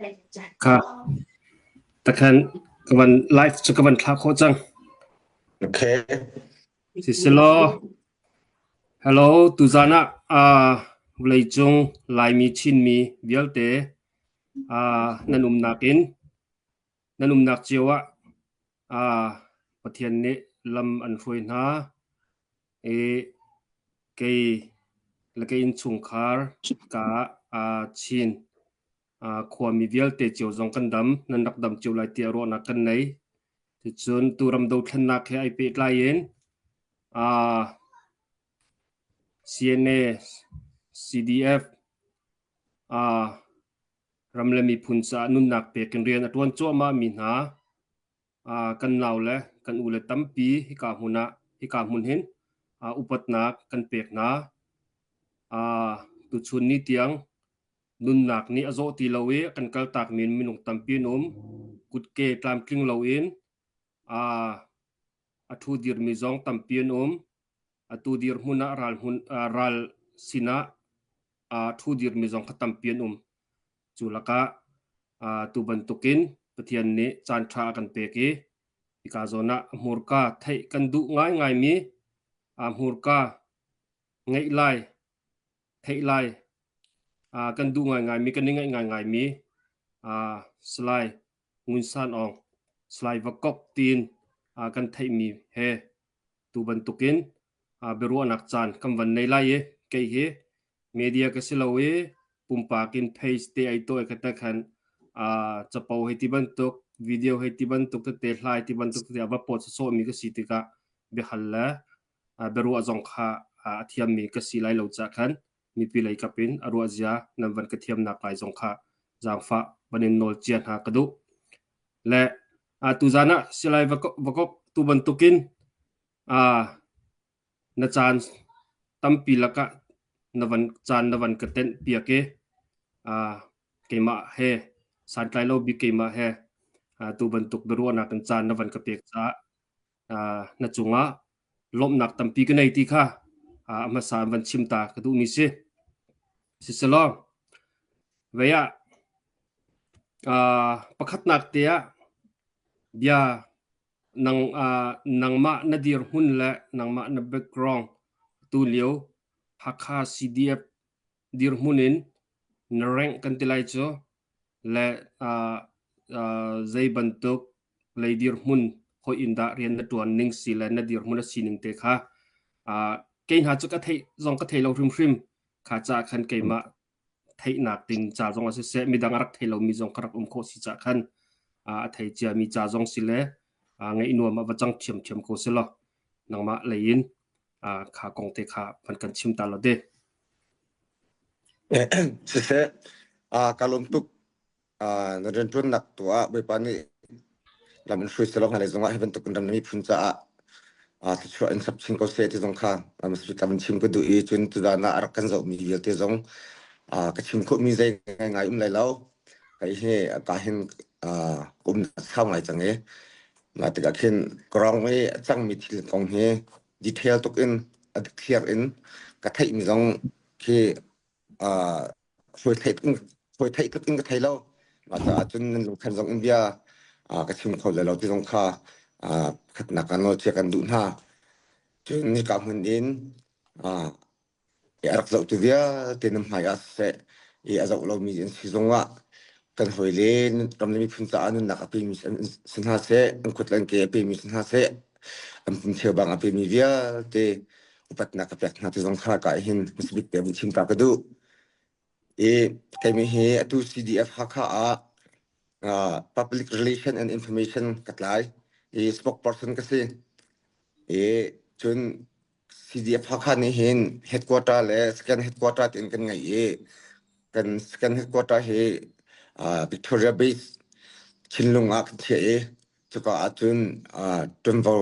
Kha takhan ka van live cu ka van thlah khawh cang. Okay. Siselaw, hello, tuzan ah uh, vawleicung Laimi Chinmi vialte uh, nan umnak in nan umnak cio ah uh, Pathian nih lam an hruai hna i kei le ka innchungkhar ka uh, Chin Khuami vialte cio zong kan dam, nan rak dam cio lai tiah ruahnak kan nei. Cucun turam dothlennak he ai pehtlai in CNA, CDF, ram le miphun caah nunnak pek in rian a ṭuan cuahmah mi hna kan nau le kan u le tampi hika hmun ah hika hmun hin upatnak kan pek hna. Tuchun ni tiang Nunnak nih a zawh ti lo i a kan kaltakmi minung tampi an um. Kutke tlamtling loin a ṭhu dirmi zong tampi an um. Atu dirhmun ah ral sinah a ṭhu dirmi zong kha tampi an um. Cu lakah tu bantukin Pathian nih caanṭha a kan pek i hika zawn ah hmurka theih kan duh ngaingaimi hmurka ngeih lai theih lai kan duh ngaingaimi kan i ngaih ngaingaimi Salai Ngun San Aung, Salai Vakok tiin kan theihmi he tu bantukin biaruahnak caan kan van nei lai i kei hi media ka si lo i pumpak in page te ai tuah ka te khan capo hei ti bantuk video hei ti bantuk tete hlai ti bantuk tete a va post sawhmi ka si tikah biahal le biaruah zong kha a thiammi ka si lai lo caah khan mipi lei kap in a ruah zia nan van ka thiamnak lai zong kha zaangfah van in nawl cia hna ka duh. Le tuzan ah silai vakok tu bantukin na caan tampi lakah na van caan na van ka tenh piak i keimah he santlai lo bik keimah he tu bantuk biaruahnak in caan na van ka pek caah na cungah lawmhnak tampi ka nei ti kha a hmasa in van chim ta ka duhmi si. Siselaw, vei ah pakhatnak te ah bia nang nangmah na dirhmun le nangmah na background tu lio Hakha CDF dirhmun in na rank kan ti lai cu le zei bantuk lei dirhmun hoi in dah rian na ṭuan ning si le na dirhmun a sining te kha kei hna cu ka theih zong ka thei lo hrimhrim kha caah khan keimah theihnak ding ca zong a siseh midang a rak thei lomi zong ka rak um khawh si caah khan a thei ciami ca zong si le ngaih nuam a va cang ṭhiamṭhiam ko si law nangmah lei in kha kong te kha van kan chim ta lo de. Siseh, ka lawm tuk. Na rianṭuannak tu ah Bawipa nih lam in hruai selaw hmailei zongah hi bantuk in ram na miphun caah thluachuah in sap chin ko seh ti zong kha lam in chim ka duh i cun tuzaan ah a rak kan zohmi vialte zong ka chim khawhmi zei ngaingai um lai lo. Kei hi ka hin ka um sau ngai cang i mah tikah khin ka i a cangmi thil kong hi detail tuk in a dikthliar in ka theihmi zong khi fawi theih tuk in ka thei lo. Mah caah cun nan lungkhan zong in bia ka chim kho lai lo ti zong kha khatnak ah nawlcia kan duh hna. Cun nika hmun in a rak zohtu vialte nan hmai ah siseh i a zoh lomi an si zongah kan hawile ram le miphun caah nunnak a pemi si hna seh, an kut le an ke a pemi si hna seh, an pum cheubang a pemi vialte upatnak ka pek hna ti zong kha ka hin hmasabik te vun chim ta ka duh. I keimi hi atu CDF Hakha ah public relation and information ka tlai i spokesperson ka si. I cun CDF Hakha nih hin headquarter le second headquarter tiin kan ngeih i kan second headquarter hi Victoria Base Chinlung ah kan chiah i cuka ahcun ṭuanvo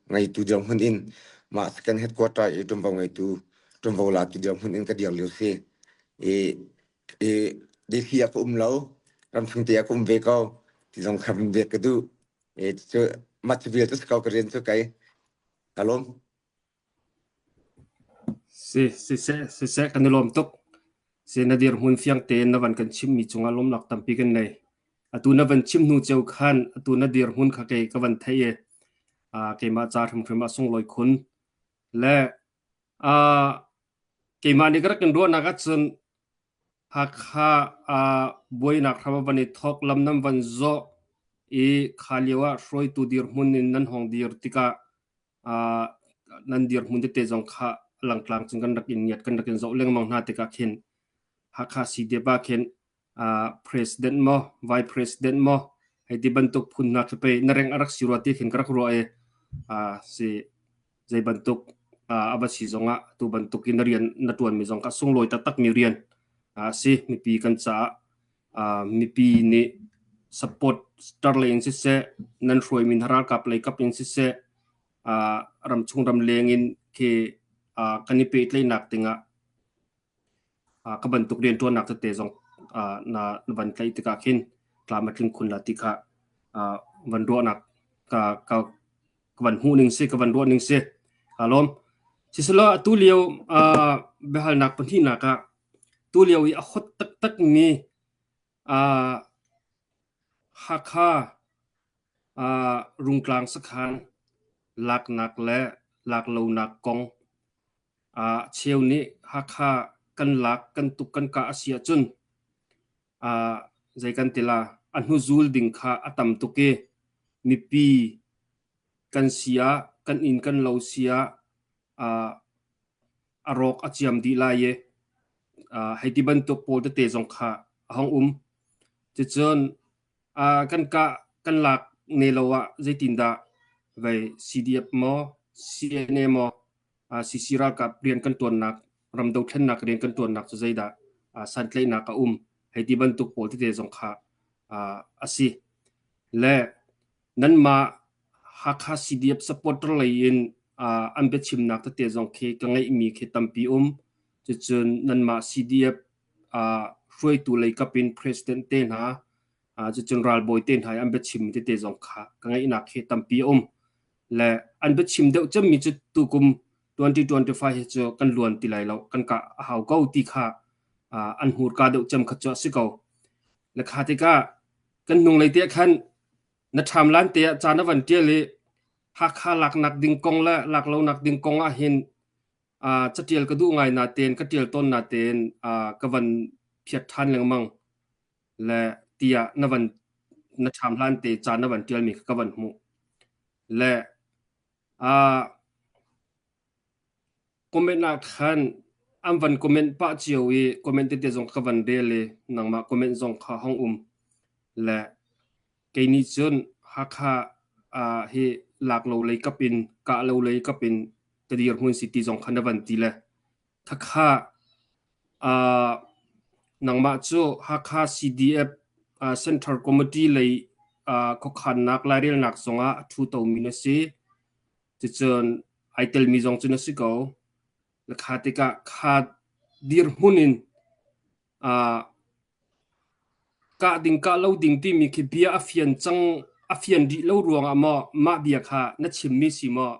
ngeitu dirhmun in mah second headquarter i ṭuanvo ngeitu ṭuanvo latu dirhmun in ka dir lio si. I i Delhi ah ka um lo, ramchung te ah ka um ve ko ti zong kha vun ve ka duh. I cu mah cu vial cu si ko ka rian cu kei. Ka lawm. Si, siseh, siseh, kan i lawm tuk. Si na dirhmun fiang tein na van kan chimmi cungah lawmnak tampi kan nei. Atu na van chim hnu ceu khan atu na dirhmun kha kei ka van theih i keimah ca hrimhrim ah sunglawi khun. Le keimah nih ka rak in ruahnak ahcun Hakha ah buainak hram a van i thawk, lam nan van zawh i kha lio ah hruaitu dirhmun in nan hong dir tikah nan dirhmun tete zong kha langtlang cun kan rak in ngiat kan rak in zoh lengmang hna tikah khin Hakha CDF ah khin president maw vice president maw hei ti bantuk phun hna khi pei na reng a rak si rua ti khin ka rak ruah i si zei bantuk a va si zongah tu bantuk in na rian na ṭuanmi zong kha sunglawi taktakmi rian a si. Mipi kan caah mipi nih support tar lei in siseh nan hruaimi hna ralkap lei kap in siseh ramchung ramleng in khi kan i pehtlaihnak dingah Ka bantuk rianṭuannak tete zong na van tlaih tikah khin tlam a tling khun la ti kha van ruahnak ka, ka, ka van hmuh ning si, ka van ruah ning si. Kaa lawm. Siselaw atu lio biahalnak pahnihnak ah tu lio i a hot taktak mi Hakha Rungtlang sakhan laknak le laklonak kong Cheu nih Hakha kan lak, kan tuk, kan kah a si ahcun zei kan ti la, a hnuzul ding kha a tam tuk i mipi kan si ah, kan inn kan lo si ah a rawk a ciam dih lai i hei ti bantuk pawl tete zong kha a hung um. Cucun kan kah kan lak ne lo ah zeitindah vei CDF maw CNA maw CC ralkap rian kan ṭuannak ram dothlennak rian kan ṭuannak cu zeidah santlaihnak a um hei ti bantuk pawl tete zong kha a si. Le nanmah Hakha CDF supporter lei in an biachimnak tete zong khi ka ngeihmi khi tampi um. Cucun nanmah CDF hruaitu lei kap in president te hna cucun ralbawi te hna i an biachimmi tete zong kha ka ngeihnak khi tampi a um. Le an biachim deuh cemmi cu tukum 2025 hi cu kan luan ti lai lo, kan kah a hau ko ti kha an hmurka deuh cem kha cu a si ko. Le kha tikah kan hnunglei te khan na ṭham lan te ah ca na van ṭial i Hakha laknak ding kong le lak lonak ding kong ah hin caṭial ka duh ngai natein ka ṭial tawn natein ka van phiat ṭhan lengmang le tiah na van na ṭham hlan te ca na van ṭialmi kha ka van hmuh. Le comment ah khan an van comment pah cio i comment tete zong ka van rel i nangmah comment zong kha hong um. Le kei nih cun Hakha hi lak lo lei kap in kah lo lei kap in ka dirhmun si ti zong kha na van ti le khakha nangmah cu Hakha CDF Central Committee lei khuakhannak lairelnak zongah a ṭhu tomi na si. Cucun ai telmi zong cu na si ko. Na kha tikah kha dirhmun in kah ding kah lo ding timi khi bia a fian cang a fian rih lo ruangah maw mah bia kha na chimmi si maw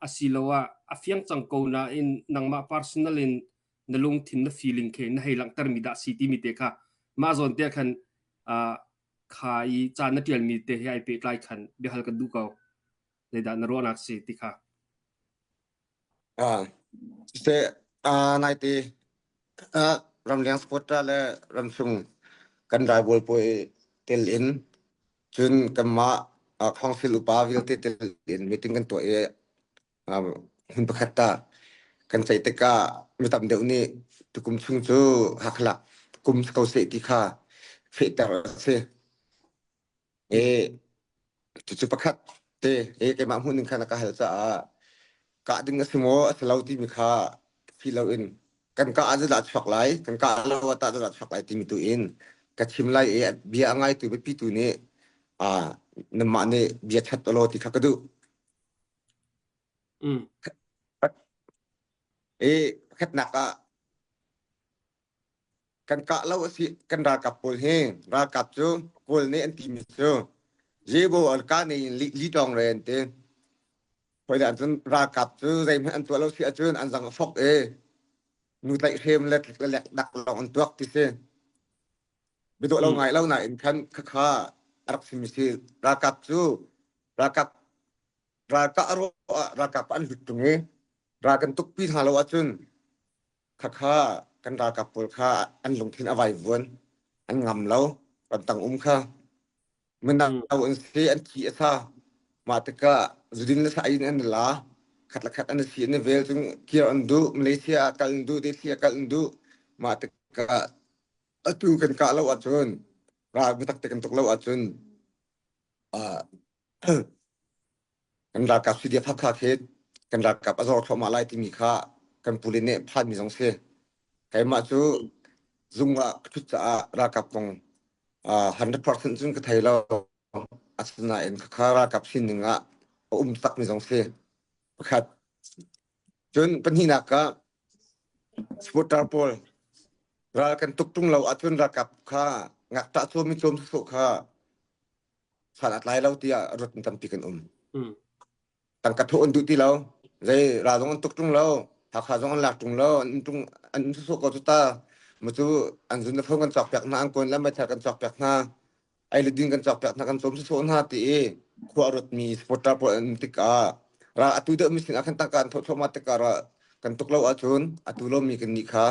asiloah a fiang cang ko nain nangmah personal in na lungthin na feeling khi na hei langhtermi dah si timi te kha mah zawn te khan kha i ca na ṭialmi te he ai pehtlai khan biahal kan duh ko. Zeidah na ruahnak si ti kha. Ah, siseh, ah, naite ah, ramleng supporter le ramchung kan raibawl pawl tel in cun kanmah ah, council upa vialte tel in meeting kan tuah i ah, hmun pakhat ah kan ceih tikah mi tam deuh nih tukum chung cu Hakhalak kum si ko seh ti kha fehter a si. E cucu pakhat te e keimah hmuh ning khan a ka hal caah kah ding a si maw a si lo timi kha fi loin kan kah ah zeidah a chuak lai kan kah lo ah tah zeidah a chuak lai timi tu in ka chim lai i bia a ngaitu biapi tu nih ah nanmah nih bia chat law ti kha ka duh. E pakhatnak ah Kan kah lo a si kan ralkap pawl hi ralkap cu Kawl nih an timi cu Jebo an kah nih li, li tawng re an ti. Hoi dah cun ralkap cu zeihmanh an tuah lo si ahcun an zang a fok i nu tlaihhrem le tlik le lek dak lawng an tuak ti si. Biadawh lo Mm. ngai lo nain khan khakha a rak simi si ralkap cu ralkap ralkah a ruah ah ralkap an lut tung i ral kan tukpi hna lo ahcun khakha kan ralkap pawl kha an lungthin a vaivuan an ngam lo ramtang um kha mino Mm. an si an thi a sa mah tikah zudin le sa in an la khat le khat an si an i vel cung kir an duh Malaysia ah kal an duh Delhi ah kal an duh mah tikah atu kan kah lo ahcun ral biatak te kan tuk lo ahcun uh, kan ralkap CDF Hakha khi kan ralkap a zor thluahmah lai timi kha kan pule nih phanmi zong si. Keimah cu zung ah ka ṭhut caah ralkap kong 100% cun ka thei lo. Asinain khakha ralkap sining ah a um takmi zong si. Pakhat. Cun pahnihnak ah supporter pawl ral kan tuk ṭung lo ahcun ralkap kha ngakṭah cawm i cawm sawsawh kha san a tlai lo tiah ruat in tampi kan um. Mm. Tangka thawh an duh ti lo. Zei ra zong an tuk ṭung lo. Hakha zong an lak ṭung lo. An ṭung an um sawsawh ko cu ta. Mu cu an zun le phone kan cawk piak hna, an kawn le meithal kan cawk piak hna, ei le din kan cawk piak hna, kan cawm sawsawh hna ti i khua a ruatmi supporter pawl an um tikah ral atu deuh mi sin ah khan tangka an thawh thluahmah tikah ral kan tuk lo ahcun atu lomi kan nih kha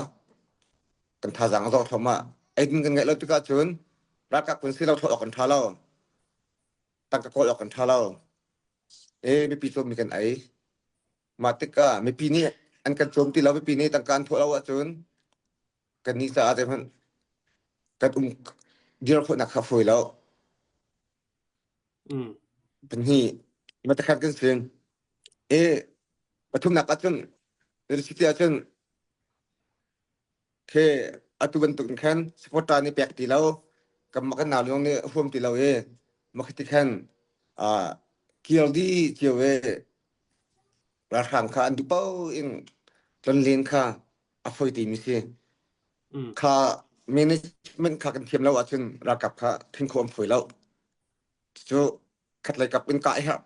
kan thazaang a zor thluahmah. Eidin kan ngeih lo tikah cun ralkap kan si lo thawh awk kan ṭha lo. Tangka kawl awk kan ṭha lo. E mipi cawmmi kan ei. Mah tikah mipi nih an kan cawm ti lo, mipi nih tangka an thawh lo ahcun kannih caah zeihmanh kan um dir khawhnak kha fawi lo. Mm. Pahnih, matakhat kan sin. E pathumnak ahcun, university ahcun Khi atu bantuk in khan supporter nih pek ti lo, kan kan nau zong nih huam ti lo i makhiti khan ah kir dih cio i ralhrang kha an duh paoh in tlonlen kha a fawi timi si. Mm. Kha management kha kan thiam lo ahcun ralkap kha thin khawh an fawi lo. Cu khatlei kap in kah i herh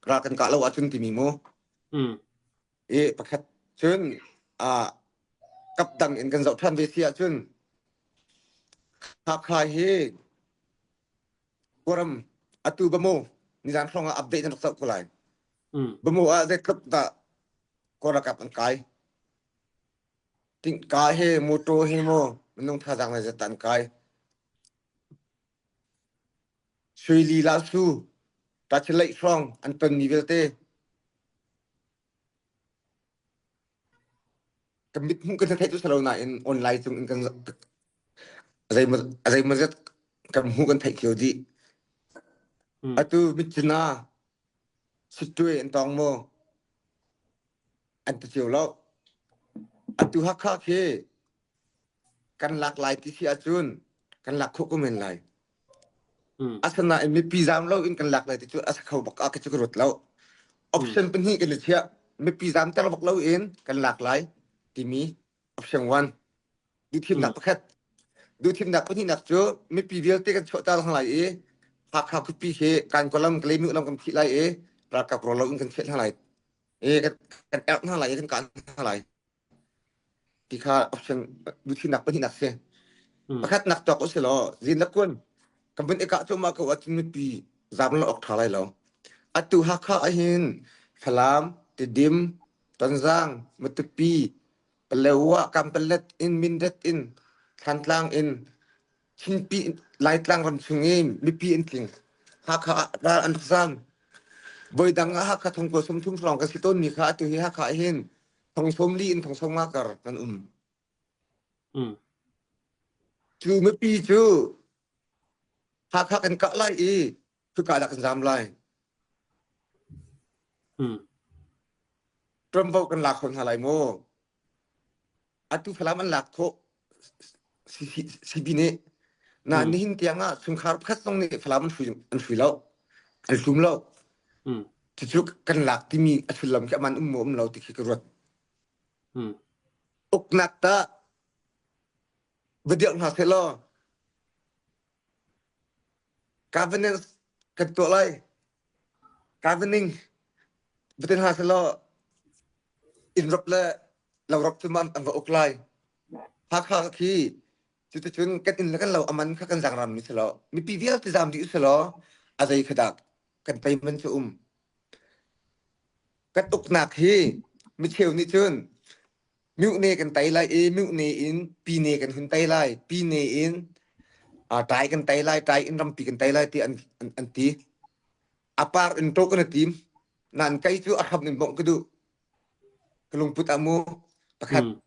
ral kan kah lo ahcun timi mu. Mm. I pakhat cun ah kap dang in kan zoh ṭhan ve si ahcun Hakha hi Kawlram atu Bamu nizan hrawng ah update an rak zoh ko lai. Mm. Bamu ah zeitluk dah Kawl ralkap an kai. Tingka he motor he mu minung thazaang le zat an kai. Sui la su Tachileih hrawng an tonmi vialte Kan mithmuh kan theih cu si lo nain online cung in kan zeimaw zeimawzat kan hmuh kan theih cio dih. Mm. Atu Myitkyina Sittwe an tong maw? An ti cio lo. Atu Hakha khi kan lak lai ti si ahcun kan lak khawh ko men lai. Mm. Asinain mipi zaam lo in kan lak lai ti cu a si kho bak ah cu ka ruat lo. Mm. Option pahnih kan i chiah. Mipi zaam ter bak lo in kan lak lai timi option one. Mm. Duhthimnak pakhat. Duhthimnak pahnihnak cu mipi vialte kan chuahter hna lai i Hakha khuapi hi kan kolam Kalaymyo lam kan phih lai i ralkap rawl lo in kan chiah hna lai. I kan kan erh hna lai i kan kah hna lai. Ti kha option duhthimnak pahnihnak si. Mm. Pakhatnak tuak usih law zin le kun kan vun i kah cuahmah ko ahcun mipi zaam lo awk ṭha lai lo. Atu Hakha ahhin Falam, Tidim, Tonzang, Matupi, Palewa, Kanpalet in Mindat in Thlantlang in Chinpi Laitlang ram chung i mipi an tling. Hakha ah ral an rak zaam. Voidang ah Hakha thongkua 30 hrawng kan si tawnmi kha atu hi Hakha ahhin thong 40 in thong 50 kar kan um. Mm. Cu mipi cu Hakha kan kah lai i khika dah kan zaam lai. Mm. Ṭuanvo kan lak kho hna lai maw? Atu Falam an lak khawh CB nih na Mm. nihin tiang ah chungkhar pakhat zong nih Falam an hrui an hrui lo. An hlum lo. Mm. Cucu kan lak timi a sullam khi aman um maw um lo ti khi ka ruat. Mm. Uknak tah va dirh hna seh law governance kan tuah lai. Governing va ti hna seh law innrap le lorap cu an va uk lai. Hakha khi Cuticun kan inn le kan lo a man kha kan zaang rammi si lo. Mipi vialte zaam dih usih law a zei kha dah kan tei man cu um. Kan uknak hi micheu nih cun Myone kan tei lai i myone in pine kan hun tei lai. Pine in uh, tai kan tei lai, tai in rampi kan tei lai ti an, an, an ti. A par in to kan i tim. Nan kai cu a hram in bongh ka duh. Ka lungput ah mu pakhat Mm.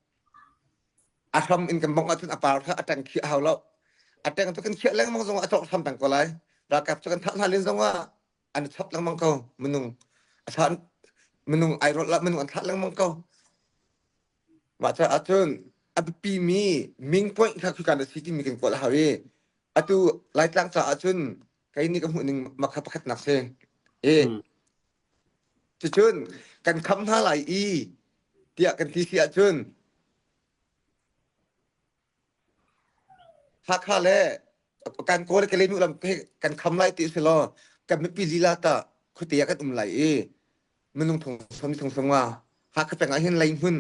a hram in kan bongh ahcun a par kha a teng khiah hau lo. A teng cu kan khiah lengmang zongah a cawk hram peng ko lai. Ralkap cu kan thah hna len zongah an i chap lengmang ko minung a thah minung ai rawlh lah minung an thlah lengmang ko. Mah caah cun a biapi mi ming point kha khika na si timi kan kawl a hau i atu Laitlang caah cun kei nih ka hmuh ning makha pakhatnak si. I Mm. cucun kan kham hna lai i tiah kan ti si ahcun Hakha le kan Kawl le Kalaymyo lam hi kan kham lai ti si law kan mipi lila ta khuate ah kan um lai i minung thong som thong som nga Hakha peng ah hin leihmun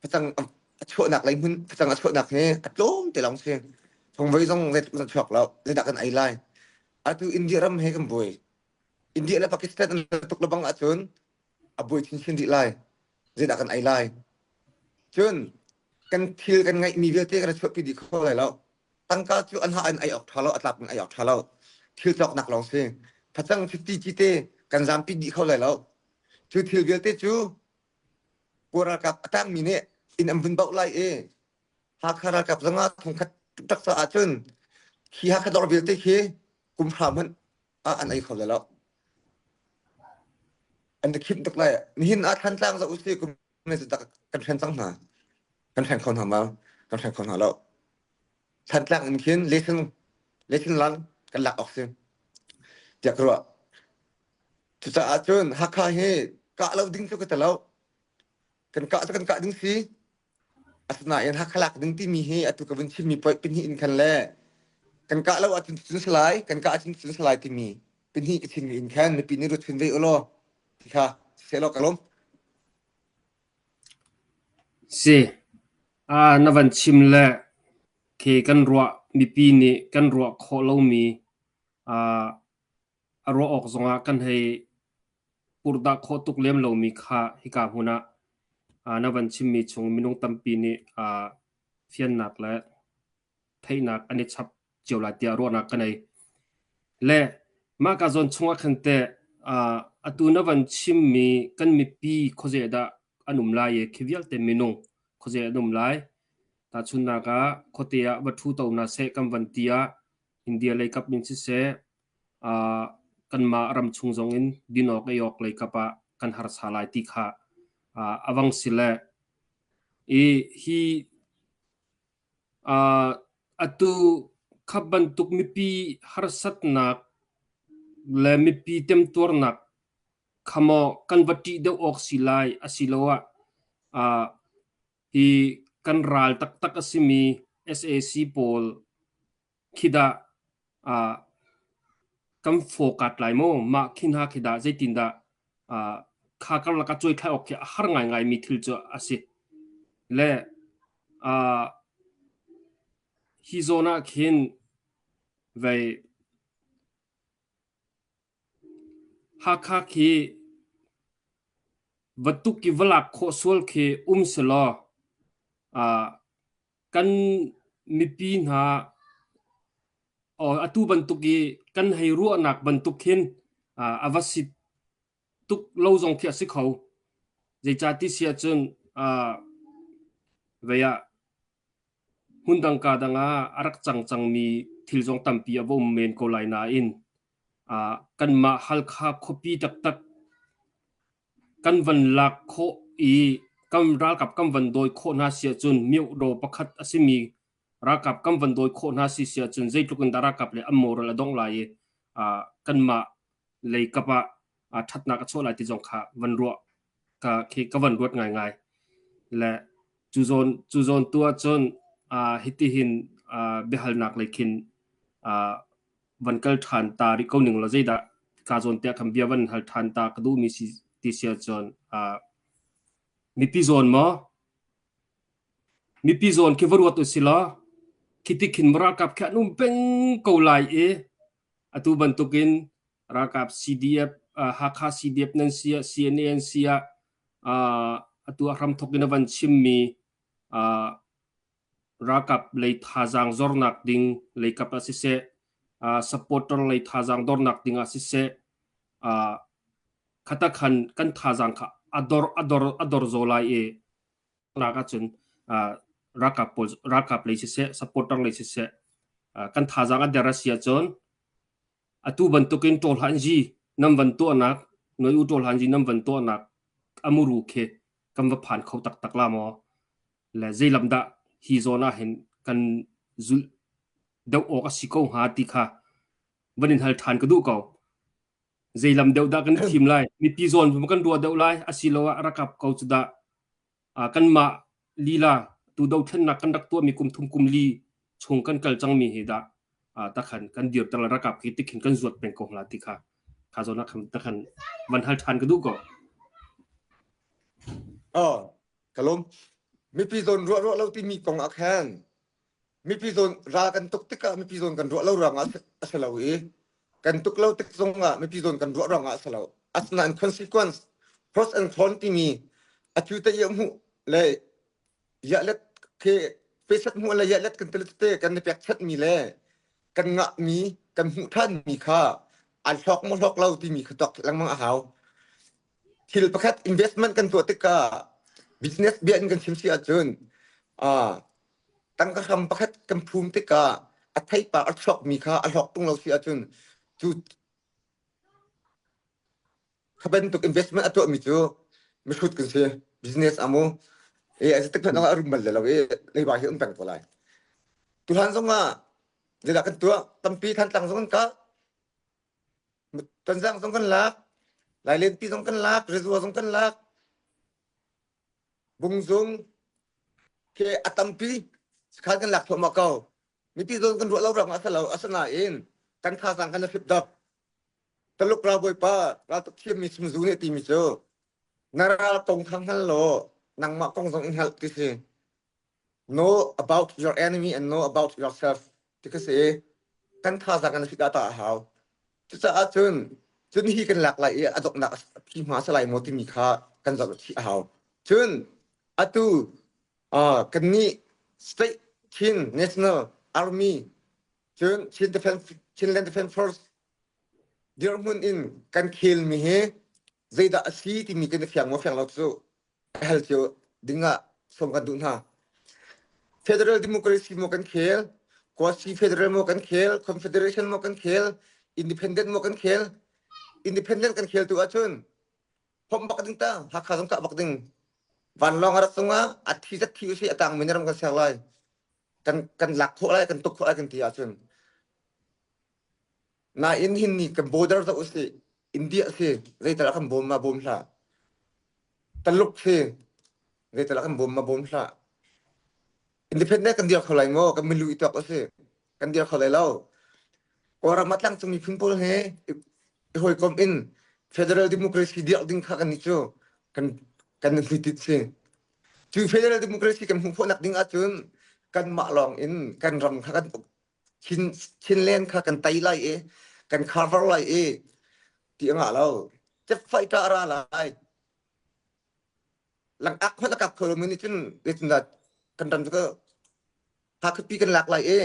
facang a chuahnak leihmun facang a chuahnak hi a tlawm te lawng si thongvoi zong zeitluk in a chuak lo zeidah kan ei lai atu India ram he kan buai India le Pakistan an tuk lebang ahcun a buai chinchin rih lai zeidah kan ei lai cun kan thil kan ngeihmi vialte kan chuahpi dih kho lai lo tangka cu an ha in ei awk ṭha lo a tlap in ei awk ṭha lo thil cawknak lawng si facang 50 cite kan zampi dih kho lai lo cu thil vialte cu Kawl ralkap a tangmi nih inn an vun bauh lai i Hakha ralkap zongah thongkhat taktak caah cun khi Hakha dawr vialte khi kum hra hmanh ah an ei kho lai lo an i khimh tuk lai nihin ah Thantlang zoh usih kum kan hren cang hna kan hreng kho hna ma kan hreng kho hna lo Thantlang in khin lesson lesson lan kan lak awk si tiah ka ruah cucaah cun Hakha hi kah lo ding cu ka ti lo kan kah cu kan kah ding si Asinain Hakha lak ding timi hi atu ka vun chimmi point pahnih in khan le kan kah lo ahcun cun salai kan kah ahcun cun salai timi pahnih ka chimmi in khan mipi nih ruat chin ve ulaw ti kha siseh law ka lawm. Si. Ah, na van chim le khi kan ruah mipi nih kan ruah khawh lomi ah a ruah awk zongah kan hei purhdah khawh tuk lem lomi kha hika hmun ah na van chimmi chung minung tampi nih fiannak le theihnak an i chap cio lai tiah ruahnak ka nei. Le mah ka zawn chungah khan teh atu na van chimmi kan mipi khuaze dah an um lai i khi vialte minung khuaze an um lai. Tahchunhnak ah khuate ah va ṭhu to hna seh kan van ti ah India lei kap in siseh kanmah ram chung zong in din awk ei awk lei kap ah kan harsa lai ti kha a vang si le i hi atu kha bantuk mipi harsatnak le mipi temtuarnak kha maw kan va ṭih deuh awk si lai asiloah hi kan ral taktak a simi sac pawl khi dah uh, kan fawkat lai maw mah khi hna khi dah zeitindah uh, kha karlak ah cuai thlai awk khi a har ngaingai mi thil cu a si le uh, hi zawn ah khin vei Hakha khi va tuk i va lak khawh sual khi um selaw uh, kan mipi hna atu bantuk i kan hei ruahnak bantuk khin a va si tuk lo zong khi a si kho. Zeicah ti si ahcun vei ah hmundang ka dang ah a rak cang cangmi thil zong tampi a va um men ko lai nain kanmah Halkha khuapi taktak Kan van lak khawh i kan ralkap kan van dawi khawh hna si ahcun miohdaw pakhat a simi ralkap kan van dawi khawh hna si si ahcun zeitluk in dah ralkap le an moral a dongh lai i uh, kanmah lei kap ah uh, ṭhatnak a chuah lai ti zong kha van ruah ka khi ka van ruat ngaingai. Le cu zawn cu zawn tu ahcun uh, hitihin uh, biahalnak lei khin uh, van kal ṭhan ta rih ko ning law zeidah ka zawn tiah khan bia van hal ṭhan ta ka duhmi si ti si ahcun uh, mipi zawn maw mipi zawn khi va ruat u si law Khi ti khin ralkap khi an um peng ko lai i atu bantukin ralkap CDF Hakha CDF nan si ah CNA an si ah atu a hramthok in a van chimmi ralkap lei thazaang zornak ding leikap ah siseh supporter lei thazaang dornak ding ah siseh khata khan kan thazaang kha a dor a dor a dor zaw lai i nak ahcun ralkap pawl ralkap lei siseh supporter lei siseh kan thazaang a der a si ahcun atu bantukin ṭawlhanzi nan van tuahnak noi u ṭawlhanzi nan van tuahnak a muru khi kan va phan kho taktak la maw le zeilam dah hi zawn ah hin kan zulh deuh awk a si ko hnga ti kha van in hal ṭhan ka duh ko. Zeilam deuh dah kan thim lai? Mipi zawn kan ruah deuh lai asiloah rakap ko cu dah kanmah lila tu dothlennak kan rak tuahmi kum thum kum li chung kan kal cangmi hi dah takhan kan dirter le rakap khi tikhin kan zuat peng ko hla ti kha kha zawn ah khan takhan van hal ṭhan ka duh ko. Oh, ka lawm. Mipi zawn ruah ruah lo timi kong ah khan mipi zawn ral kan tuk tikah mipi zawn kan ruah lo ruangah a si lo i kan tuk lo tik zongah mipi zawn kan ruah ruangah a si lo. Asinain consequence pros and cons timi a cu te i hmuh le yahlet khi pesat hmuh le yahlet kan tele kan i pekchanhmi le kan ngahmi kan hmuh ṭhanmi kha an hlawk maw hlawk lo timi kha tuak lengmang a hau. Thil pakhat investment kan tuah tikah business bia in kan chim si ahcun tangka hram pakhat kan phum tikah a theipar a chuakmi kha a hlawk tung lo si ahcun cu kha bantuk investment a tuahmi cu mihrut kan si business amu e a tik hmanh a rum bal lo i leiba hi um peng ko lai tuhan zong ah zeidah kan tuah tampi thantlang zong kan kah Tonzang zong kan lak Lailenpi zong kan lak Rezua zong kan lak Bungzung ke a tampi sakhan kan lak thluahmah ko mipi zawn kan ruah lo ruangah a si lo asinain kan thazaang kan i hrip dok Taluk ralbawipa raltuk thiammi Sun Tzu nih timi cu na ral kong kha hngal law nangmah kong zong in hngalh ti si know about your enemy and know about yourself ti ka si kan thazaang kan hrip ta a hau cucaah cun cun hi kan lak lai i a donghnak a phi hma sa lai maw timi kha kan zoh chih a hau cun atu kannih state Chin National Army cun Chin Defense Chinland Defense Force dirhmun in kan khelmi hi zeidah a si timi kan i fiang maw fiang lo cu hal cio dingah sawm kan duh hna. Federal Democracy maw kan khel, Quasi Federal maw kan khel, Confederation maw kan khel, Independent maw kan khel. Independent kan khel tu ahcun phomh bak ding ta Hakha zong kah bak ding vanlawng a rat zongah a thi zat thi usih a tang mi ram kan ser lai kan kan lak khawh lai kan tuk khawh lai kan ti ahcun nain hin ni kan border zoh usih India si zeital ah kan bawm ma bawm hlah Taluk si zeital ah kan bawm ma bawm hlah Independent kan dir kho lai maw? Kan milu i tuak a si. Kan dir kho lai lo. Kawlram ah tlangcung miphun pawl he i hawikom in federal democracy dirh ding kha kan nih cu kan kan hmuitit si. Cu federal democracy kan hmuh khawhnak ding ahcun kanmah lawng in kan ram kha kan Chin Chinland kha kan tei lai i kan cover lai i ti a ngah lo. Jet fighter a ra lai. Langak hmanh a kap kho lomi nih cun zeitindah kan ram cu Hakha-pi kan lak lai i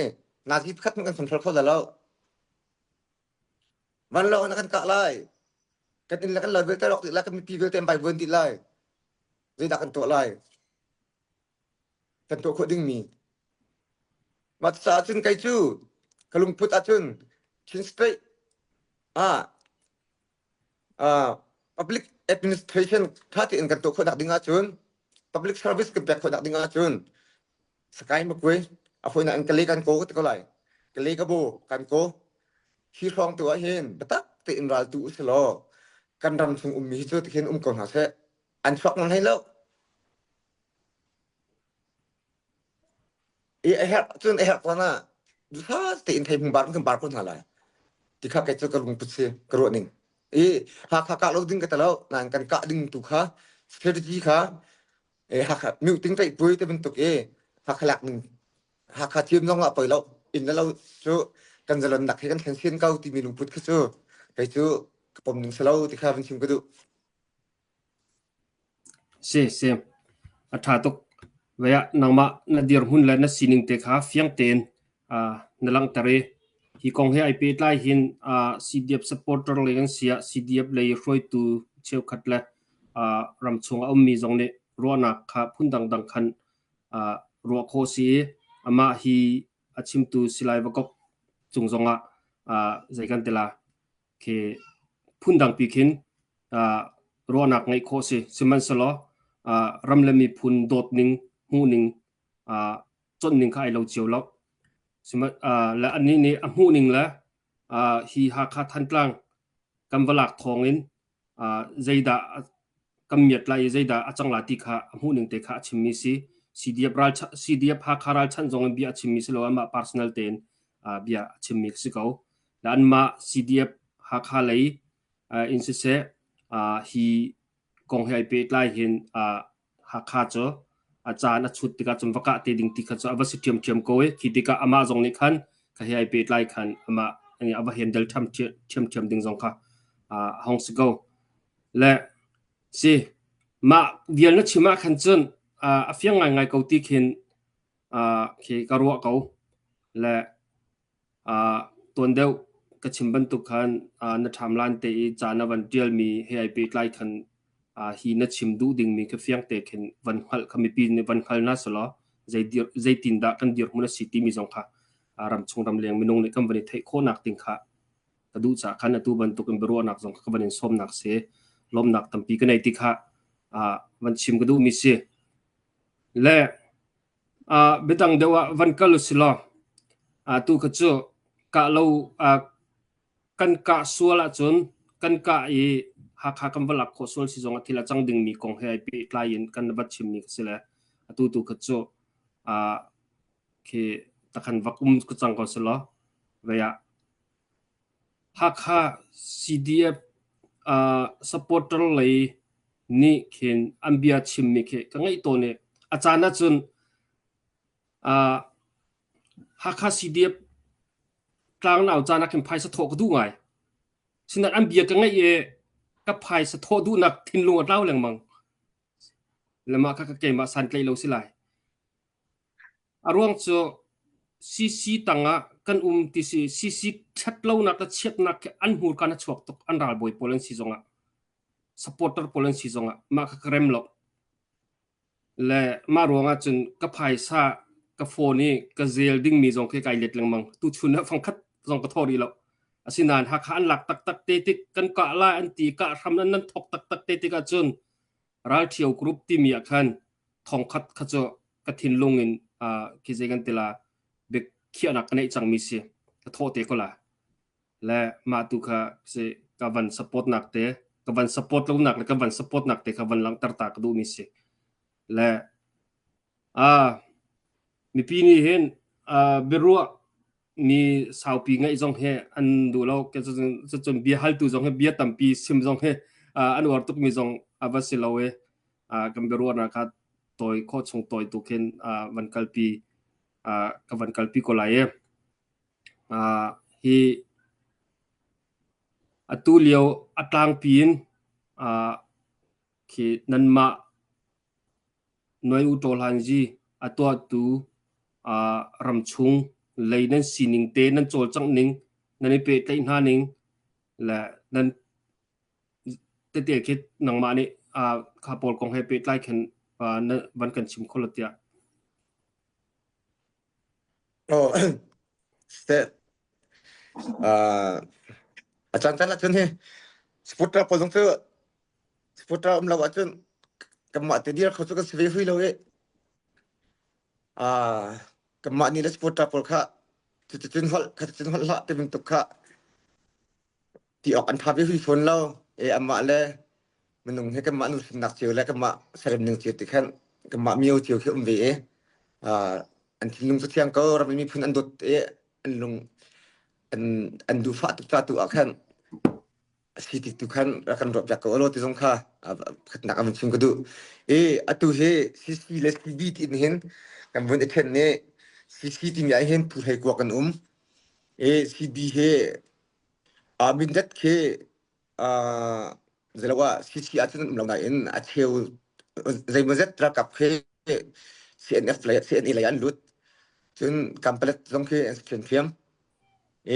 nazi pakhat hmanh kan control kho lai lo. Vanlawng in a kan kah lai. Kan inn le kan lo vialte rawk dih lai, kan mipi vialte an vaivuan dih lai. Zeidah kan tuah lai? Kan tuah khawh dingmi. Mah caah cun kei cu ka lungput ahcun Chin State ah public administration ṭha tein kan tuah khawhnak ding ahcun public service kan pek khawhnak ding ahcun Sakae Makwe a fawinak in Kale kan ko ti ko lai. Kale ka bo kan ko. Hi hrawng tu ah hin biatak tein ral tu usih law kan ram chung ummi hi cu tikhin um ko hna seh. An chuak ngam hlei lo. I a herh cun a herh caan ah duhsah tein thei hmung bar kan bar ko hna lai. Ti kha kei cu ka lungput si ka ruah ning. I Hakha kah lo ding ka ti lo nain kan kah ding tu kha strategy kha e Hakha mioting tlaih puai te bantuk i Hakha lak ning. Hakha thim zong ah poi lo inn le lo cu kan zalonnak hi kan thlen sin ko timi lungput kha cu kei cu ka pom ning si lo ti kha van chim ka duh. Si si a ṭha tuk. Vei ah nangmah na dirhmun le na sining te kha fiang tein na langhter i hi kong he ai pehtlai hin CDF supporter lei kan si ah CDF lei hruaitu cheukhat le ramchung a ummi zong nih ruahnak kha phun dangdang khan ruah khawh si i amah hi a chimtu Silai Vakok cung zongah zei kan ti la khi phundangpi khin ruahnak ngeih khawh si. Sihmanhsehlaw ram le miphun dawtning, hmuhning, cawnning kha ai lo cio lo. Le annih nih a hmuhning le hi Hakha Thantlang kan va lak thawngin zeidah kan miat lai i zeidah a cang la ti kha a hmuhning te kha a chimmi si. CDF ral CDF Hakha ralchanh zong in bia a chimmi si lo amah personal tein bia a chimmi si ko. Le anmah CDF Hakha lei in siseh hi kong he ai pehtlai hin Hakha cu a caan a chut tikah cun va kah te ding ti kha cu a va si ṭhiamṭhiam ko i khi tikah amah zong nih khan kha he ai pehtlai khan amah a va handle ṭhiamṭhiam ding zong kha a hong si ko. Le si mah vial na chim ah khan cun a fiang ngaingai ko ti khin khi ka ruah ko. Le Tuan deuh ka chim bantuk khan na ṭhamlan te i ca na van ṭialmi he ai pehtlai khan hi na chim duh dingmi kha fiang te khin van hngalh kha mipi nih van hngal hna selaw zeitindah kan dirhmun a si timi zong kha ramchung ramleng minung nih kan van i theih khawhnak ding kha ka duh caah khan atu bantuk in biaruahnak zong kha ka van in sawmnak si. Lawmnak tampi ka nei ti kha van chim ka duhmi si. Le Biadang deuh ah van kal usilaw atu kha cu kah lo kan kah sual ahcun kan kah i Hakha kan va lak khawh sual si zongah thil a cang dingmi kong he ai pehtlai in kan va chimmi ka si le atu tu kha cu khi takhan vak um ka cang ko selaw vei ah Hakha CDF supporter lei nih khin an bia chimmi khi ka ngaih tawn i a caan ahcun Hakha CDF tlangnau caan ah khin phaisa thawh ka duh ngai. Sinain an bia ka ngaih i ka phaisa thawh duhnak thinlung a tlau lengmang. Le mah kha keimah santlaih lo si lai. A ruang cu CC tangah kan um ti si CC ṭhatlonak le chiatnak khi an hmurka in a chuak tuk an ralbawi pawl an si zongah supporter pawl an si zongah mah kha ka rem lo. Le mah ruangah cun ka phaisa ka phone i ka zel dingmi zong khi kai let lengmang. Tuchun ah fangkhat zong ka thawh rih lo. Asinain Hakha an lak taktak te tik kan kah lai an ti kah hram nan nan thok taktak te tik ahcun ralṭhio group timi ah khan thongkhat kha cu ka thinlung in khi zei kan ti la biakhiahnak ka neih cangmi si ka thawh te ko la le mah tu kha si ka van support nak te ka van support lo nak le ka van support nak te kha van langhter ta ka duhmi si le a mipi nih hin biaruah mi saupi ngaih zong hi an duh lo cun bia haltu zong hi bia tampi sim zong hi an uar tukmi zong a va si lo i kan biaruahnak kha tawi khawh chung tawi tu khin van kalpi ka van kalpi ko lai i hi atu lio a tlangpi in khi nanmah Noi U Taw Hlan Zi a tuahtu ramchung lei nan sining te nan cawlcangh ning nan i pehtlaih hna ning le nan tete khi nangmah nih kha pawl kong he pehtlai khin na van kan chim kho lo tiah. Oh, seh. A caan caan ahcun hi supporter pawl zong cu supporter um lo ahcun kanmah te dir kho cu kan si ve hui lo i kanmah nih le supporter pawl kha cuticun holh khaticun holh hlah ti bantuk kha ti awk an ṭha ve hui fawn lo e amah le minung hi kanmah nuhrinnak cio le kanmah serem ning cio ti khan kanmah mio cio khi um ve i an thinlung cu thiang ko ram miphun an dawt i an lung an an duhfah tuk ca tu ah khan si ti tu khan rak kan ruah piak ko alo ti zong kha khatnak an chim ka duh i atu hi CC le CB ti in hin kan vun i then ni. CC timi ah hin phu hlei kua kan um. E CB he Mindat khi zeilo ah CC ahcun an um lo nain a cheu zeimawzet ralkap khi CNF lei CNA lei an lut. Cun Kanpalet zong khi an si ṭhiamṭhiam.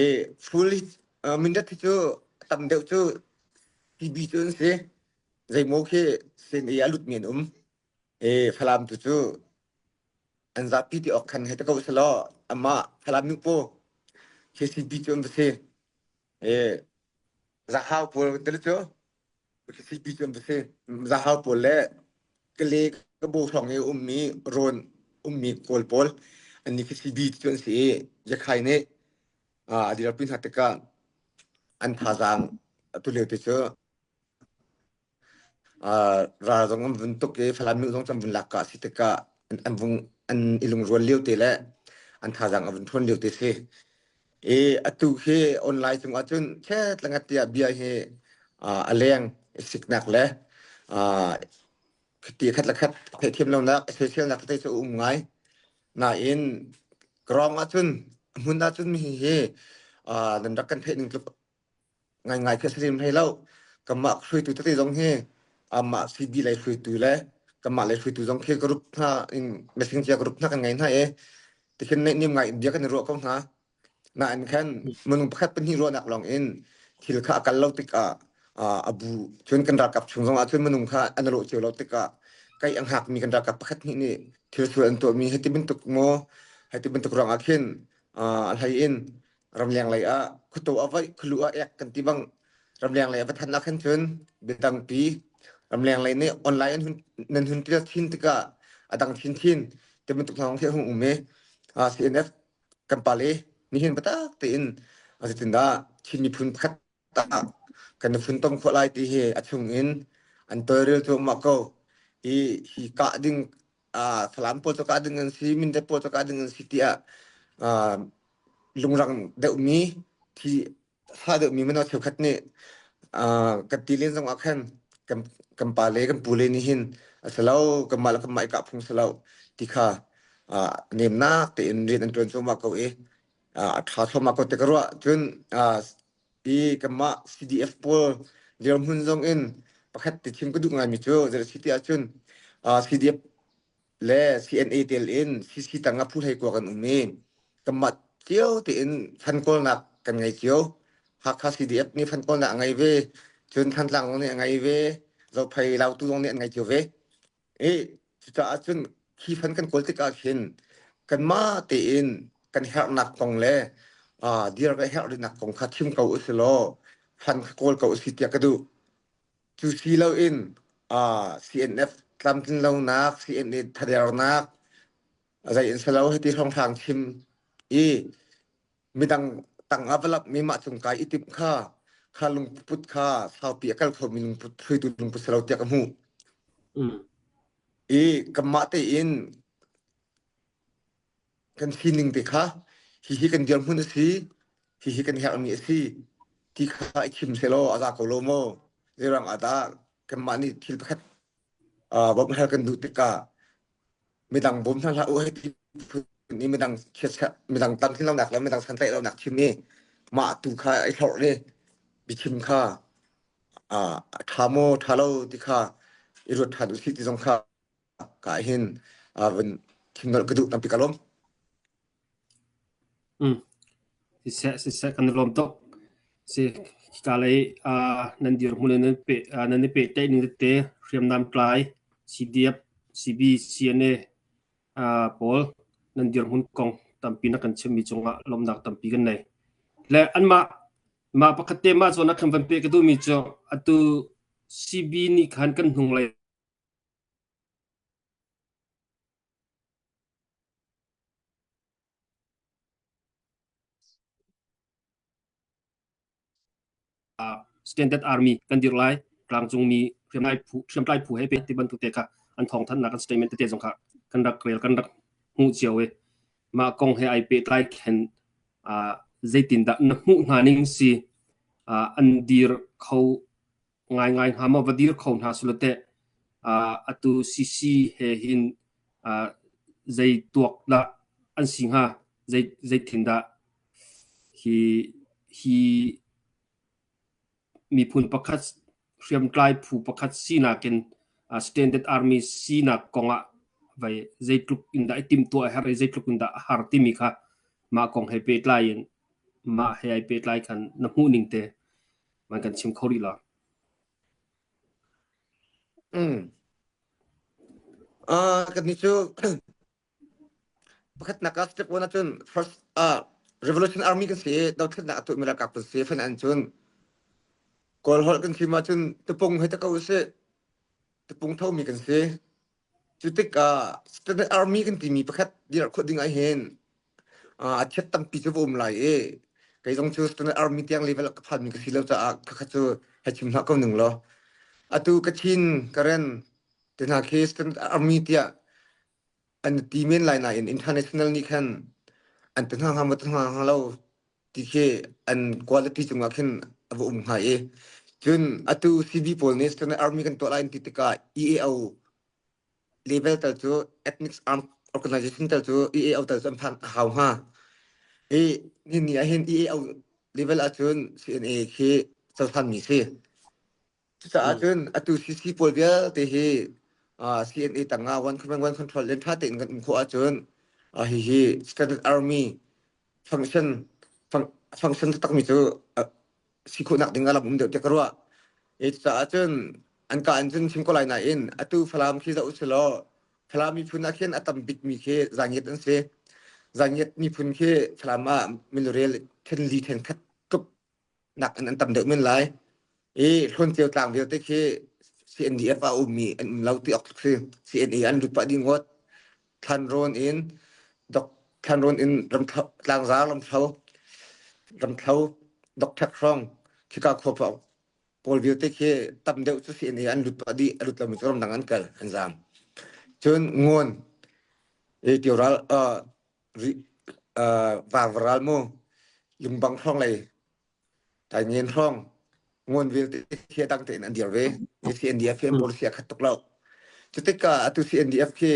I full Mindat hi cu tam deuh cu TB cu an si. Zeimaw khi CNA a lutmi an um. I Falam tu cu an zapi ti awk khan hei ti ko selaw amah Falam nu paw KCB cu an va si. I Zahau pawl kan ti cu KCB cu an va si. Zahau pawl le Kale Kabo hrawng i ummi rawn ummi Kawl pawl an ni KCB cu an si i Yakhai nih a dirpi hna tikah an thazaang atu lio te cu Ral zong an vun tuk i Falam nu zong cu an vun lak ka a si tikah an vung an i lungrual lio te le an thazaang a vun ṭhawn lio te si. I atu hi online cung ahcun chet le ngat tiah bia hi a leng i siknak le ti khat le khat theihthiam lonak soiselnak tete cu a um ngai. Nain ka ahcun hmun ahcun mi hi nan rak kan theih ning tluk ngaingai khi a si lem hlei lo. Kanmah hruaitu tete zong hi amah CB lei hruaitu le kanmah lei hruaitu zong khi group hna in messenger group hna kan ngei hna i tikhin neihniam ngai in bia kan i ruah ko hna. Nain khan minung pakhat pahnih ruahnak lawng in thil kha a kal lo tikah a bu cun kan ralkap chung zong ah cun minung kha an rawh cio lo tikah kai a hngakmi kan ralkap pakhat hnih nih thil sual an tuahmi hiti bantuk maw hiti bantuk ruangah khin a hlei in ramleng lei ah khuataw a vaih khualu ah ek kan ti bang ramleng lei a va than ah khan cun biadangpi ramleng lei nih online an hun nan hun tial chin tikah a dang chinchin ti bantuk hna khi hung um i CNF kan pale nihin biatak tein zeitindah Chin miphun pakhat ah kan i funtom khawh lai ti hi a chung in an tawlrel cuahmah ko. Hi hi kah ding uh, Falam pawl cu kah ding an si, Mindat pawl cu kah ding an si tiah uh, lungrang deuhmi thi fa deuhmi mino cheukhat nih uh, kan ti len zong ah khan kan kan pa le kan pu le nih hin a si lo kanmah le kanmah i kah phung si lo ti kha uh, nemnak tein rian an ṭuan cuahmah ko i a ṭha thluahmah ko ti ka ruah. Cun i kanmah CDF pawl dirhmun zong in pakhat ti chim ka duh ngaimi cu zei si ti ahcun CDF le CNA tel in CC tang ah phu hlei kua kan um i kanmah cio tein fund kawlnak kan ngei cio. Hakha CDF nih fund kawlnak a ngei ve, cun Thantlang zong nih a ngei ve, Zophei Lautu zong nih an ngei cio ve. I cucaah cun khi fan kan kawl tikah khin kanmah tein kan herhnak kong le uh, dir ka herh rihnak kong kha chim ko usih law fan kha kawl ko usih tiah ka duh. Cu si loin uh, CNF tlamtlin lonak, CNA thadernak, zei in silo hiti hrawnghrang chim i midang tang ah va lapmi mah cung kai i timh kha kha lungput kha saupi a kal khomi lungput hruaitu lungput si lo tiah ka hmuh. Mm. I kanmah tein kan sining te kha hihi kan dirhmun a si, hihi kan herhmi a si ti kha i chim selaw a za ko lo maw? Zeirang ah dah kanmah nih thil pakhat uh, bawmh hal kan duh tikah midang bawm hna hlah u hei ti phun i midang chiatserh midang tlamtlin lonak le midang santlaih lonak chim i mah tu kha i hlorh i biachim kha a ṭha maw ṭha lo ti kha i ruat ṭhan usih ti zong kha ka hin vun chim nolh ka duh tampi ka lawm. Mm. Siseh siseh kan i lawm tuk. Si hika lei uh, nan dirhmun in nan pe uh, nan i pehtlaih ning tete hriamnam tlai CDF CB CNA uh, pawl nan dirhmun kong tampi na kan chimmi cungah lawmnak tampi kan nei. Le anmah mah pakhat te mah zawn ah khan van pe ka duhmi cu atu CB nih khan kan hnunglei Standard Army kan dir lai tlangcungmi hriamtlai phu hriamtlai phu he pe ti bantuk te kha an thawngthanhnak an statement tete zong kha kan rak rel kan rak hmuh cio i mah kong he ai pehtlai khen zeitindah na hmuh hna ning si an dir kho ngaingai hnga maw va dir kho hna sulaw teh atu CC he hin zei tuak dah? an si hnga? Zeitindah hi hi miphun pakhat hriamtlai phu pakhat sinak in Standard Army sinak kongah vai zeitluk in dah i timhtuah a herh i zeitluk in dah a har timi kha mah kong he pehtlai in mah he ai pehtlai khan na hmuh ning te man kan chim kho rih lo. Mm. Uh, kan ni cu Pakhatnak ah step one ahcun first ah Revolution Army kan si i dothlatnak a tuahmi ralkap kan si. Fan an cun Kawl holh kan chim ahcun tupung hei ta ko usih. Tupung thomi kan si. Cu tikah Standard Army kan timi pakhat dirh khawh ding ahhin a thiat tampi cu va um lai i kei zong cu Standard Army tiang level ka phanmi ka si lo caah khakha cu hei chim hlah ko ning law. Atu Kachin, Karen te hna khi Standard Army tiah an ti men lai nain international nih khan an ti hna hnga maw ti hna hnga lo ti khi an quality cungah khin a va um hnga i cun atu CB pawl nih Standard Army kan tuah lai an ti tikah EAO level tal cu ethnic armed organization tal cu EAO tal cu an phan a hau hnga i ni ni ah hin EAO level ahcun CNA khi cohlanmi si. Cucaah cun atu CC pawl vialte hi CNA tangah one command one control in ṭha tein kan um khawh ahcun hihi Standard Army function function takmi cu si khawhnak ding a lam um deuh tiah ka ruah. Cucaah cun an ka in cun chim ko lai nain atu Falam khi zoh usih law Falam miphun ah khin a tam bikmi khi Zangiat an si. Zangiat miphun khi Falam ah milurel ṭhen li ṭhen khat tluk nak in an tam deuh men lai. I Hlawncheu tlang vialte khi CNDF ah a ummi an um lo ti awk tluk si. CNA an lut pah dih ngawt. Thlanrawn in dok Thlanrawn in ramthlo tlangzar ramthlo ramthlo dokthek hrawng khika khua pa pawl vialte khi tam deuh cu CNA an lut pah dih a lut lomi cu ramdang an kal an zaam. Cun Ngun i Tioral uh, Vangvaral mu Lungbang hrawng lei Taingen hrawng ngun vialte khi a dang tein an dir ve. Hi CNDF hi an policy a khat tuk lo. Cutikah atu CNDF khi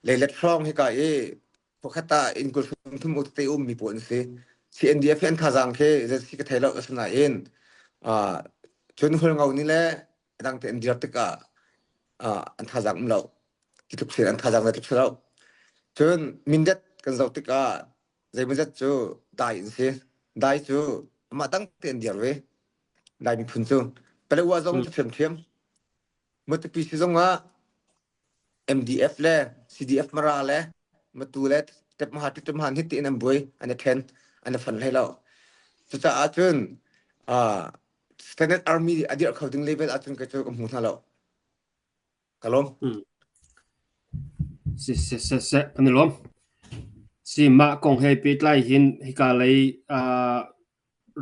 leilet hrawng hika i pakhat ah inn kul thum thum te ummi pawl an si. CNDF hi an thazaang khi zei ka thei lo asinain cun Hualngo nih le a dang tein dir tikah an thazaang um lo. Ti tluk sin an thazaang tluk si lo. Cun Mindat kan zoh tikah zeimawzat cu dai an si. Dai cu amah dang tein dir ve. Dai miphun cu. Palewa zong cu ṭhiamṭhiam. Matupi si zongah MDF le CDF Mara le Matu le Tepmaha Titemaha hi tiin an buai, an i ṭhen, an i fon hlei lo. Cucaah cun uh, Standard Army a dirh kho ding level ahcun kei cu ka hmu hna lo. Ka lawm. Si si si si kan i lawm. Si mah kong he pehtlai hin hika lei uh,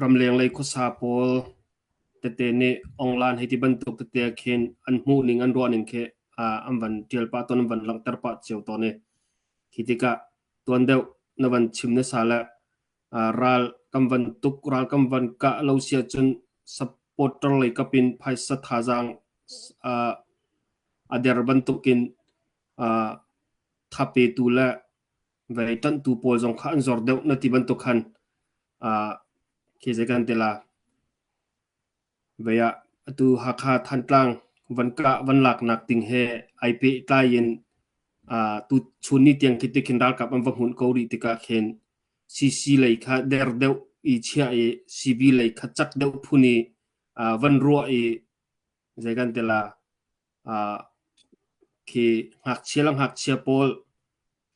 ramleng lei khuasa pawl tete nih online hei ti bantuk tete ah khin an hmuh ning an ruah ning khi uh, an van ṭial pah tawn an van langhter pah cio tawn i khi tikah tuan deuh na van chim nasa le uh, ral kan van tuk ral kan van kah lo sia cun supporter lei kap in phaisa thazaang uh, a der bantukin uh, thapetu le vei ṭanhtu pawl zong kha an zor deuh na ti bantuk khan uh, khi zei kan ti la vei ah atu Hakha Thantlang van kah van laknak ding he ai pehtlai in uh, tu chun ni tiang khi tikhin ralkap an va hmun ko rih tikah khin CC lei kha der deuh i chiah i CB lei kha cak deuh phun i uh, van ruah i zei kan ti la uh, khi ngakchia le ngakchia pawl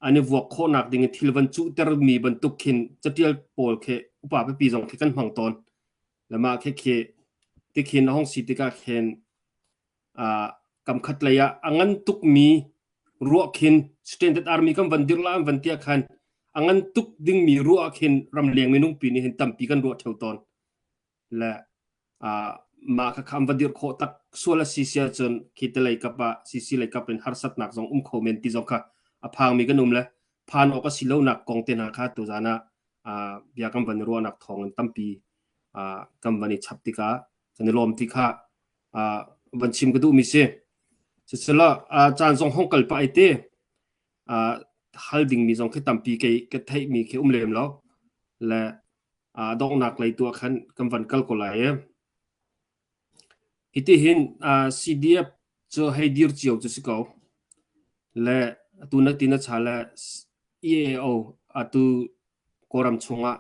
an i vuak khawhnak ding in thil van cuhtermi bantuk khin catial pawl khi upa pipi zong khi kan hmang tawn. Le mah khi khi tikhin a hong si tikah khin uh, kam khat lei ah a ngan tukmi ruah khin Standard Army kan van dirh la an van tiah khan a ngan tuk dingmi ruah khin ramleng minung pi nih hin tampi kan ruah theo tawn. Le mah kha an va dirh khawh tak sual a si si ahcun khi te lei kap ah CC lei kap in harsatnak zong um kho men ti zong kha a phangmi kan um le phan awk a si lonak kong te hna kha tuzan ah bia kan van i ruahnak thawng in tampi kan van i chap tikah kan i lawm ti kha van chim ka duhmi si. Sisela caan zong hong kal pah ai te. hal dingmi zong khi tampi kei ka theihmi khi um lem lo. Le uh, donghnak lei tu ah khan kan van kal ko lai i. Hitihin uh, CDF cu hei dir cio cu si ko. Le atu na ti na cha le EAO atu Kawlram chungah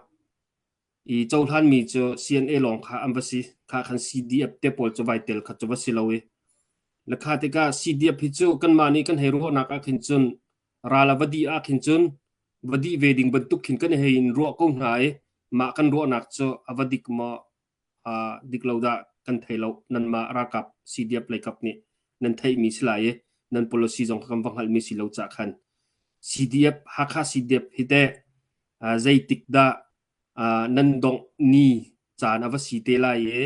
i cohlanmi cu CNA lawng kha an va si. Kha khan CDF te pawl cu vai tel kha cu va si lo i. Le kha tikah CDF hi cu kanmah nih kan hei ruahnak ah khin cun ral a va dih ah khin cun va dih ve ding bantuk khin kan hei in ruah ko hna i mah kan ruahnak cu a va dik maw uh, dik lo dah kan thei lo nanmah ralkap CDF leikap nih nan theihmi si lai i nan policy zong kan va hngalhmi si lo cah khan CDF Hakha CDF hi teh uh, zeitik dah uh, nan dongh ni caan a va si te lai i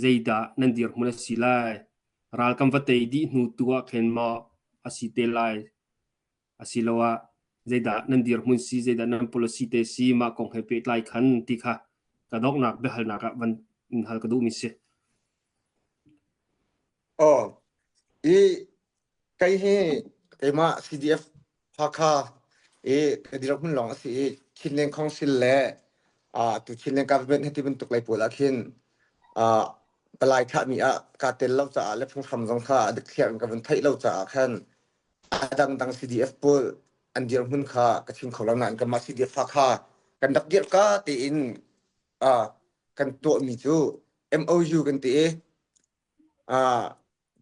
zeidah nan dirhmun a si lai ral kan va tei dih hnu tu ah khin maw a si te lai asiloah zeidah nan dirhmun si zeidah nan policy te si mah kong he pehtlai khan ti kha ka donghnak biahalnak ah van in hal ka duhmi si. Oh, i kei hi keimah CDF Hakha i ka dirhmun lawng a si i Chinland Council le uh, tu Chinland government heti bantuk lei pawl ah khin uh, palai thahmi ah kaa tel lo caah le phunghram zong kha a dikthliar in ka vun theih lo caah khan a dangdang CDF pawl an dirhmun kha ka chim kho lo nain kanmah CDF Hakha kan rak dirh ka tein uh, kan tuahmi cu MOU kan ti i uh,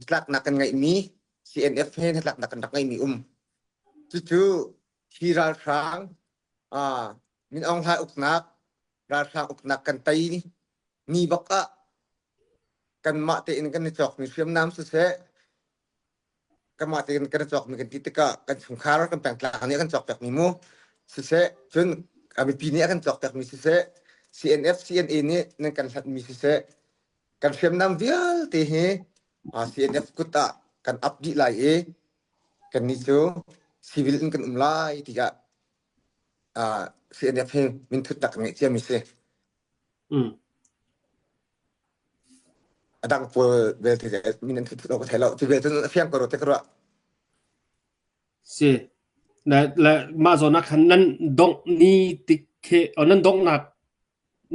tlaknak kan ngeihmi CNF he hnatlaknak kan rak ngeihmi um. Cucu hi ralhrang uh, Min Aung Hlaing uknak ralhrang uknak kan tei ni bak ah kanmah tein kan i cawkmi hriamnam siseh kanmah tein kan i cawkmi kan ti tikah kan chungkhar kan pengtlang nih a kan cawkpiakmi mu siseh cun a mipi nih a kan cawkpiakmi siseh CNF CNA nih nan kan hlatmi siseh kan hriamnam vialte hi CNF kut ah kan ap dih lai i kannih cu civil in kan um lai tiah CNF hi minthut tak ngeih ciami si. Mm. A dang pawl belte min an thut thut ka thei lo. Cu belte a fiang ko ro te ka ruah. Si. Le le mah zawn ah khan nan dongh ni tik khi nan donghnak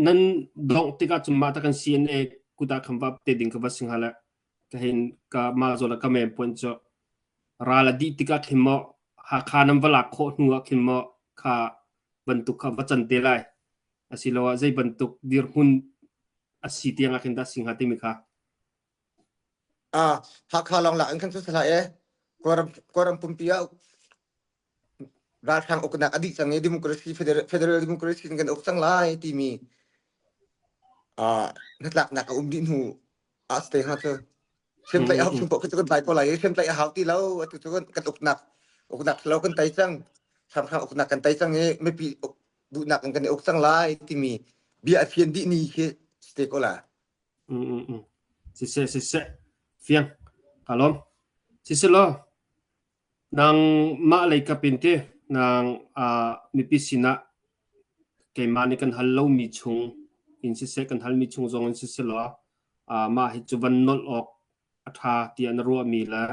nan dongh tikah cun mah ta kan CNA kut ah khan va te ding ka va si hnga le ka hin ka mah zawn ah ka men puan cu ral a dih tikah khin maw Hakha nan va lak khawh hnu ah khin maw kha bantuk kha va can te lai asiloah zei bantuk dirhmun a si tiang ah khin dah si hnga timi kha Ah, Hakha lawng lak in khan cu salah e. Kawlram Kawlram pumpi ah ralhrang uknak a dih cang i democracy federal, federal democracy in kan uk cang lai timi ah hnatlaknak a um dih hnu ah si te hnga cu. Hriamtlaih a hau chung paoh khi cu kan vai ko lai i hriamtlaih a hau ti lo atu cu kan uknak uknak lo kan tei cang. Hramhram uknak kan tei cang i mipi uk duhnak in kan i uk cang lai timi bia a fian dih ni khi si te ko la. Mm, mm, mm. Siseh, siseh. Fiang. Ka lawm. Siseh law, nang mah lei kap in ti, nang uh, mipi sinah keimah nih kan hal lomi chung in siseh, kan halmi chung zong in siseh law, uh, mah hi cu van nolh awk a ṭha tiah na ruahmi le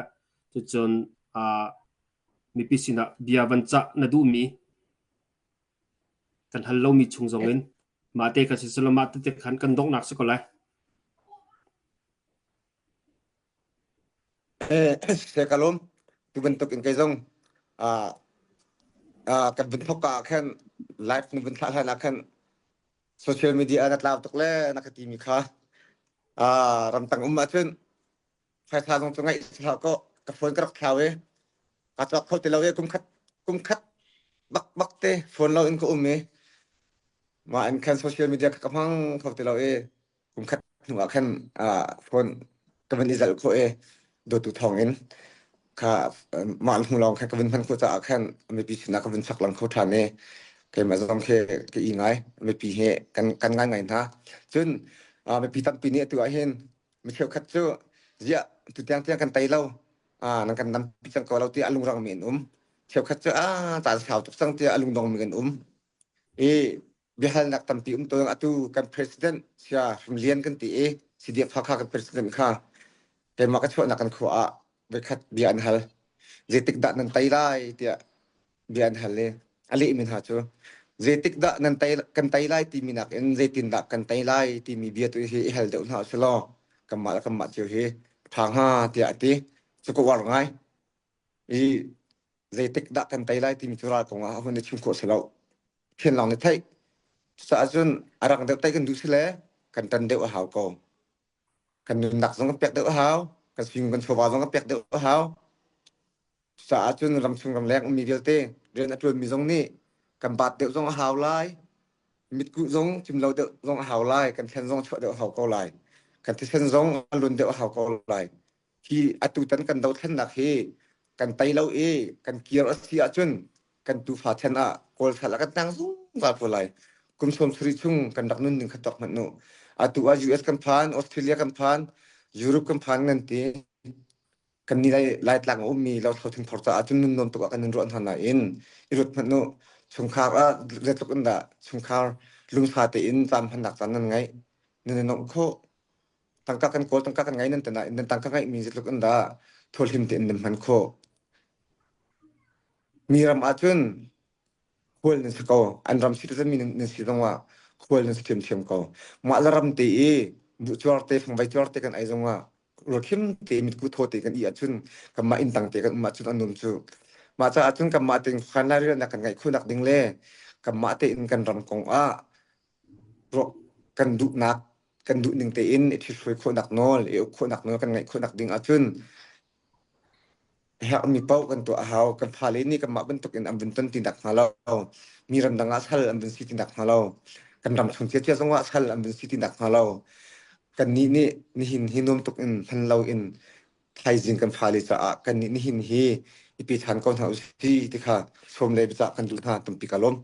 cucun uh, mipi sinah bia van cah na duhmi kan hal lomi chung zong in mah te kha siseh law mah tete khan kan donghnak si ko lai. Eh, se ka lawm. Tu bantuk in kei zong ah ah kan vun thok ah khan live na vun thlah hlan ah khan social media na tlau tuk le na ka timi kha ah ramtang um ahcun phaisa zong cu ngaih si hlah kaw ka phone ka rak thlau i ka cawk kho ti lo i kum khat kum khat bak bak te phone lo in ka um i mah in khan social media ka hmang kho ti lo i kum khat hnu ah khan phone ka van i zalh khawh i dawtu thawng in kha mah hnu lawng khan ka vun hman khawh caah khan mipi sinah ka vun chak lang kho ṭhan i keimah zong khi ka i ngai mipi hi kan kan ngai ngai hna cun mipi tampi nih atu ah hin mi cheukhat cu ziah tu tiang tiang kan tei lo nan kan nampi cang ko lo tiah a lungrang mi an um cheukhat cu a caan sau tuk cang tiah a lungdong mi kan um i biahalnak tampi um tawn atu kan president sia Hrim Lian kan ti i CDF Hakha kan president kha keimah ka chuahnak kan khua ah voikhat bia an hal zeitik dah nan tei lai tiah. Bia an hal i a lehmi hna cu zeitik dah nan tei kan tei lai timi nakin zeitindah kan tei lai timi bia tu hi i hal deuh hna usih law kanmah le kanmah cio hi ṭha hnga tiah a ti. Cu ka uar ngai. I zeitik dah kan tei lai timi cu ral kong ah hun i chim khawh si lo. Thian lawng nih theih. Cucaah cun a rang deuh tei kan duh si le kan ṭan deuh a hau ko. Kan nunnak zong kan pek deuh a hau. Kan sing kan chawva zong kan pek deuh a hau. Cucaah cun ramchung ramleng ummi vialte rian a ṭuanmi zong nih kan baat deuh zong a hau lai. Mitkuh zong cim lo deuh zong a hau lai. Kan thlen zong chuah deuh a hau ko lai. Kan thisen zong a lun deuh a hau ko lai. Hi atutan kan dothlennak hi kan tei lo i kan kir a si ahcun kan tufa chan ah Kawl sal a kan tang zungzal ko lai. Kum sawm sarih chung kan rak nun ning kha tuak hmanh u. Atu ah US kan phan, Australia kan phan, Europe kan phan nan ti. Kan ni lai Laitlang a ummi lothlo thingphor caah cun nun nuam tuk ah kan in ruah hna nain i ruat hmanh u. Chungkhar ah zeitluk in dah chungkhar lungsa tein caan hmannak caan nan ngeih. Nan i nuamh khawh. Tangka kan kawl, tangka kan ngei nan ti nain nan tangka ngeihmi zeitluk in dah thawhlim tein nan hman khawh. Mi ram ahcun khual nan si ko. An ram citizen mi nan si zongah khual nan si ṭhiamṭhiam ko. Mah le ram te i buhcuar te, fangvei cuar te kan ei zongah ruakhim te mitku thaw te kan i ahcun kanmah inn tang te kan um ahcun a nuam cu. Mah caah cun kanmah tein khuakhan lairelnak kan ngeih khawhnak ding le kanmah tein kan ram kong ah ruah kan duhnak kan duh ning tein i ṭhithruai khawhnak nawl, i uk khawhnak nawl kan ngeih khawhnak ding ahcun herhmi paoh kan tuah a hau. Kan fale nih kanmah bantukin an vun ton ti nakhnga lo, mi ramdang ah sal an vun si ti nakhnga lo, kan ram chung ciacia zongah sal an vun si ti nakhnga lo, kannih nih nihin hi nuam tuk in hman loin thaizing kan fale caah kannih nihin hi i pe ṭhan ko hna usih ti kha sawm le biacah kan duh hna tampi ka lawm.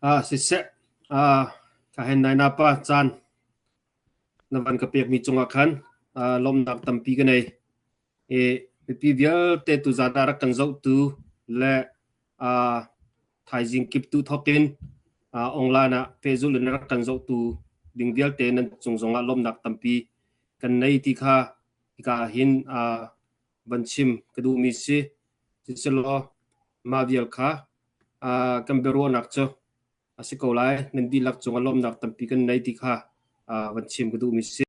Ah, siseh, ah, ka hen nai na pa caan na van ka pekmi cungah khan lawmhnak tampi ka nei. I mipi vialte tuzan ah rak kan zohtu le thaizing kip tu thokin online ah pehzulh in rak kan zohtu ding vialte nan cung zongah lawmhnak tampi kan nei ti kha hika hin van chim ka duhmi si. Siselaw mah vial kha kan biaruahnak cu a si ko lai. Nan dihlak cungah lawmhnak tampi kan nei ti kha van chim ka duhmi si.